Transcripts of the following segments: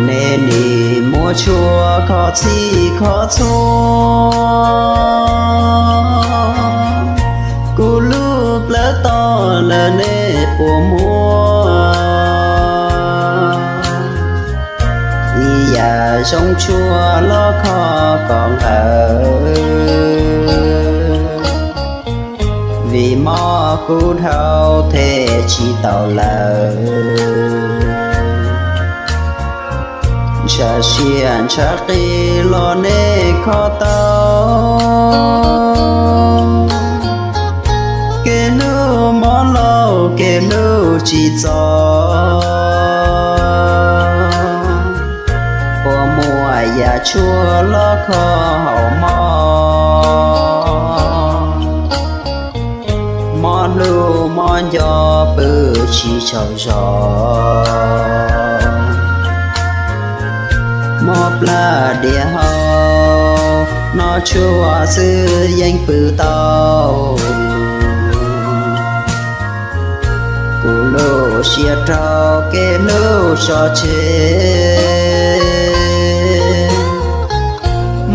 Nej nim muab tshuaj kho txhij kho txhua, kuv lub plawv toj lawm nej puas muaj? Ib yam zoo tshuaj los kho kom nqawm, vim mob kuv dhau them tsis tau lawm. Ntshav siab ntshav qis los nej kho tau, kev hlub mob lauj kev hlub tsis txog. Puas muaj yam tshuaj los kho haus mob, mob hlub mob nco pw tsis tsaug zog. Mob plab diav hau, noj tshuaj xwb yeej pw tau. Kuv lub siab rau kev hlub so tseg,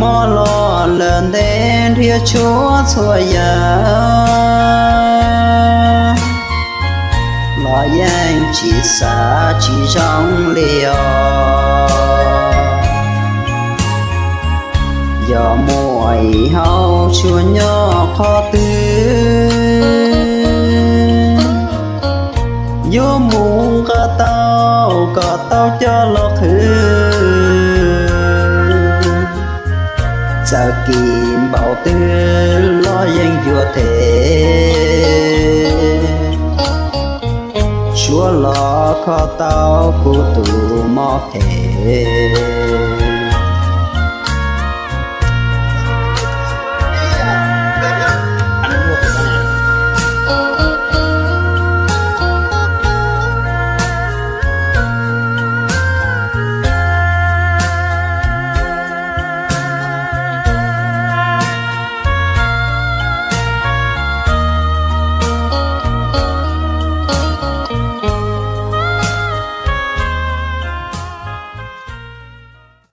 mob los lawm ntev nrhiav tshuaj txhua yam, los yeej tsis xav tsis zoo li os. Yog muaj ib hauv tshuaj nyob qhov twg, yuav mus nqa tau kom tau coj los qhwv. Txawm kis npaum twg los yeej yuav them, suav los kho tau kuv tus mob phem.